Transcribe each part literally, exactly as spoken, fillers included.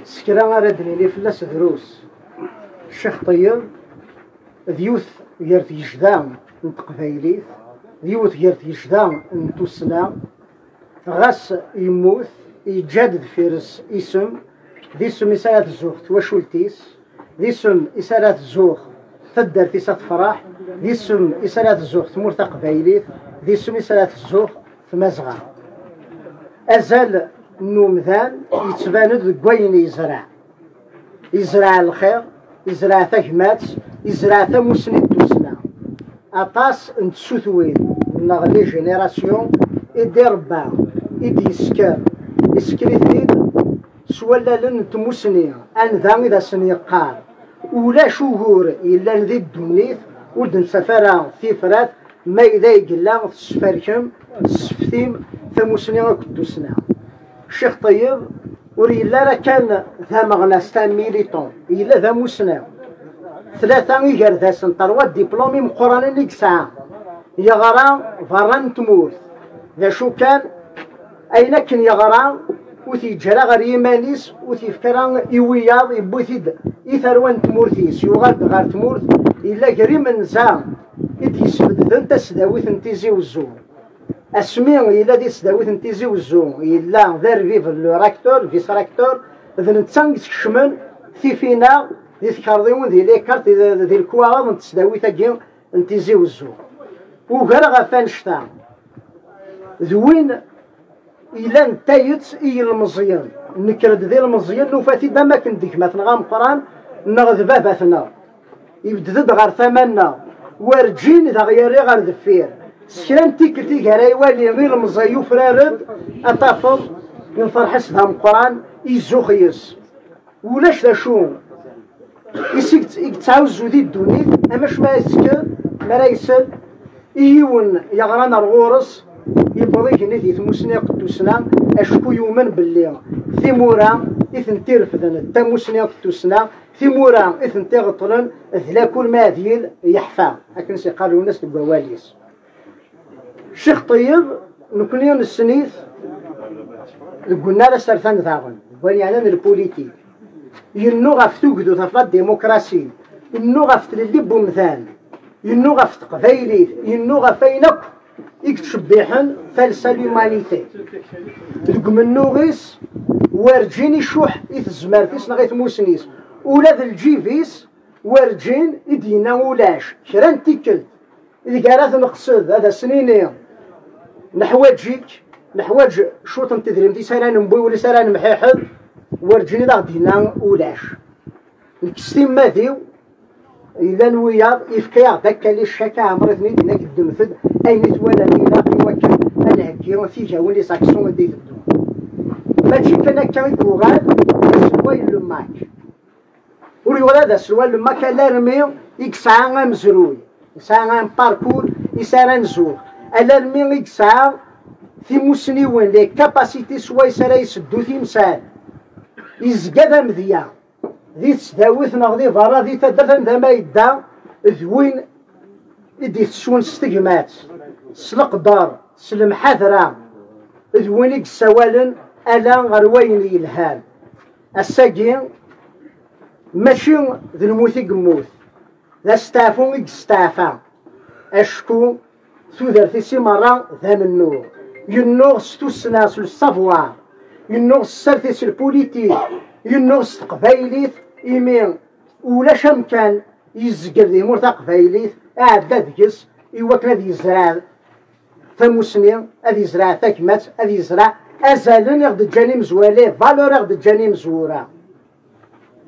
S kra ara d-nini fell-as drus. Ccix Ṭeyyeb d yiwet gar tgejda n teqbaylit, d yiwet gar tgejda n tussna. Ɣas yemmut, yeǧǧa-d deffir-s isem, d isem i s ara tzuɣ twacult-is, d isem i s ara tzuɣ taddart-is ad tefreḥ, d isem i s ara tzuɣ tmurt taqbaylit, d isem i s ara tzuɣ Tmazɣa. Azal n umdan yettban-d deg wayen yezreɛ. Yezreɛ lxir, yezreɛ tagmat, yezreɛ tamusni d tussna. Aṭas n tsutwin neɣ les générations i d-irebba, i d-yesker, yesker-it-id s wallalen n tmusni, anda i d asen-yeqqar: ulac ugur yellan di ddunit ur d-nettaf ara tifrat, ma yella i yella tesferkem, tesseftim tamusni akked tussna. Ccix Ṭeyyeb ur yelli ara kan d ameɣnas, d militant, yella d amusnaw. Tlata igerdasen, terwa diplôme imeqqranen i yesɛa. Yeɣra berra n tmurt. D acu kan, ayen akken yeɣra, ur t-yeǧǧa ara ɣer yiman-is, ur t-yefka ara i wiyaḍ, yewwi-t-id i tarwa n tmurt-is. Yuɣal-d ɣer tmurt, yella gar imenza i d-yesbedden tasdawit n Tizi Wezzu. Asmi yella di tesdawit n Tizi Wezzu, yella d arbib, le recteur, vice-recteur, d netta i yeskecmen tifinaɣ di tkerḍiwin, di les cartes, di, di lekwaɣeḍ n tesdawit-agi n Tizi Wezzu. Ugar ɣef annect-a, d win yellan d tayet i yilmeẓyen. Nekker-d d ilmeẓyen, nufa-t-id am akken d gma-tneɣ ameqqran neɣ d baba-tneɣ. Ibded-d ɣer tama-nneɣ, werǧin d aɣ-yerri ɣer deffir. S kra n tikkelt i gar-, ara iwali ilemẓi yufrar-d, ad tafeḍ lferḥ-is d ameqqran, izux yes. Ulac d acu i s-, i yettɛuzzu di ddunit, amac ma yesker, mi ara isel i yiwen yeɣran ar ɣur-s, yewweḍ igenni di tmusni akked tussna, acku yumen belli timura i tent-irefden d tamusni akked tussna, timura i tent-iɣeṭlen d lakul ma ad yil yeḥfa, akken s-iqqar Lwennas deg wawal-is. Ccix Ṭeyyeb, nekkni nessen-it deg unnar asertan daɣen, deg wayen yeɛnan lpulitik. Yennu ɣef tugdut, ɣef la démocratie, yennu ɣef tlelli n wemdan, yennu ɣef teqbaylit, yennu ɣef ayen akk i yettcebbiḥen talsa, l'humanité. Deg umennuɣ-is, werǧin icuḥ i tezmert-is neɣ i tmusni-s. Ula d lǧib-is, werǧin i d-yenna ulac. Kra n tikkelt ideg ara t-neqsed, ad as-nini: "Neḥwaǧ-ik, neḥwaǧ cwiṭ n tedrimt i s ara nembiwel, i s ara nemḥiḥed", werǧin i d aɣ-d-yenna ulac. Nekk s timmad-iw, yellan wiyaḍ, yefka-yaɣ-d akka les chèques, aɛmer i ten-id-yenna: "Ddmet-d ayen i twalam ilaq i wakken ad nheggi tigawin, les actions i d-iteddun." Mačči kan akka i yuɣal, aselway n le MAK. Ur yuɣal d aselway n le MAK alarmi i yesɛa amezruy, yesɛa un parcours i s ara nzuɣ, alarmi i yesɛa timusniwin, les capacités swayes ara iseddu timsal. Yezga d amedya di tesdawit neɣ di berra, di taddart, anda ma yedda, d win i d-itesswen s tegmat, s leqder, s lemḥadra, d win i yessawalen ala ɣer wayen yelhan. Ass-agi, mačči d lmut i yemmut, d asteɛfu i yesteɛfa, acku tudert-is i merra d amennuɣ. Yennuɣ s tussna, s le savoir, yennuɣ s tsertit, s lpulitik, yennuɣ s teqbaylit, imi ulac amkan yezgel di tmurt taqbaylit, iɛedda deg-s i wakken ad yezreɛ tamusni, ad yezreɛ tagmat, ad yezreɛ azalen i ɣ-d-ǧǧan imezwura, les valeurs i ɣ-d-ǧǧan imezwura.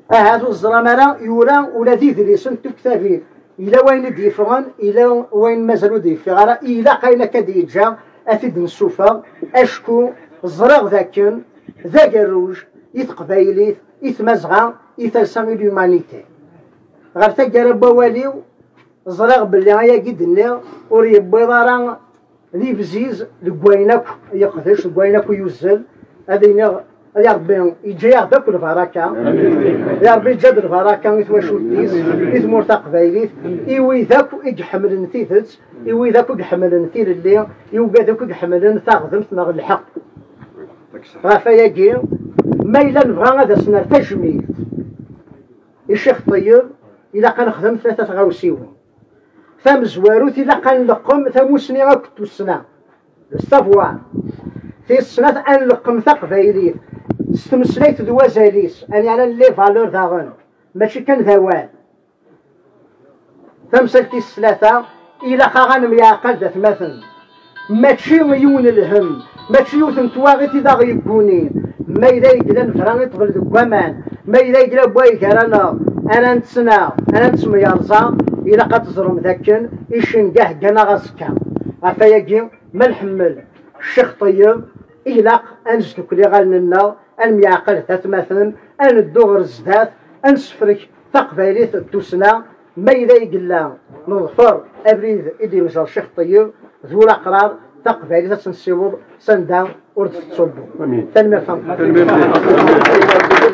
Ahat ur teẓram ara, yura ula d idlisen d tuktabin. Yella wayen i d-yeffɣen, yella wayen mazal ur d-yeffiɣ ara. Ilaq ayen akka d-yeǧǧa ad t-id-nessufeɣ, acku ẓriɣ dakken d agerruj i teqbaylit, i tmazɣa, i talsa, i l'humanité. Ɣer taggara n wawal-iw, ẓriɣ belli ayagi d-nniɣ ur yewwiḍ ara d ibziz deg wayen akk yeqdec, deg wayen akk yuzzel. Ad iniɣ, ay Ṛebbi, yeǧǧa-yaɣ-d akk lbaraka. Ay Ṛebbi, yeǧǧa-d lbaraka i twacult-is, i tmurt taqbaylit, i wid akk i iḥemmlen tidet, i wid akk i iḥemmlen tilelli, i wigad akk i iḥemmlen taɣdemt neɣ lḥeqq. Ɣef ayagi, Ma yella nebɣa ad as-nerr tajmilt i Ccix Ṭeyyeb, ilaq ad nexdem tlata tɣawsiwin. Tamezwarut, ilaq ad nleqqem tamusni akked tussna, le savoir. Tis snat, ad nleqqem taqbaylit s tmeslayt d wazal-is, ad nɛnan les valeurs daɣen, mačči kan d awal. Tamsalt tis tlata, ilaq-aɣ ad nemyeɛqal d atmaten. Mačči yiwen lhemm, mačči yiwet n twaɣit i d aɣ-yeggunin. Ma yella yegla nebra i ṭṭbel deg waman, ma yella yegla wayeg ara naɣ, ara nettnaɣ, ara nettemyerẓa, ilaq ad teẓrem d akken icenga heggan-aɣ aẓekka. Ɣef wayagi, ma nḥemmel Ccix Ṭeyyeb, ilaq ad nesdukkel iɣallen-nneɣ, ad nemyeɛqal d atmaten, ad neddu ɣer zdat, ad nessefrek taqbaylit d tussna. Ma yella i yella neḍfer abrid i d-yenjer Ccix Ṭeyyeb d ulaqrar, taqbaylit ad tt-nessiweḍ s anda ur d-tettṣubbu. Amin. Tanemmirt a Mexluf. Tanemmirt.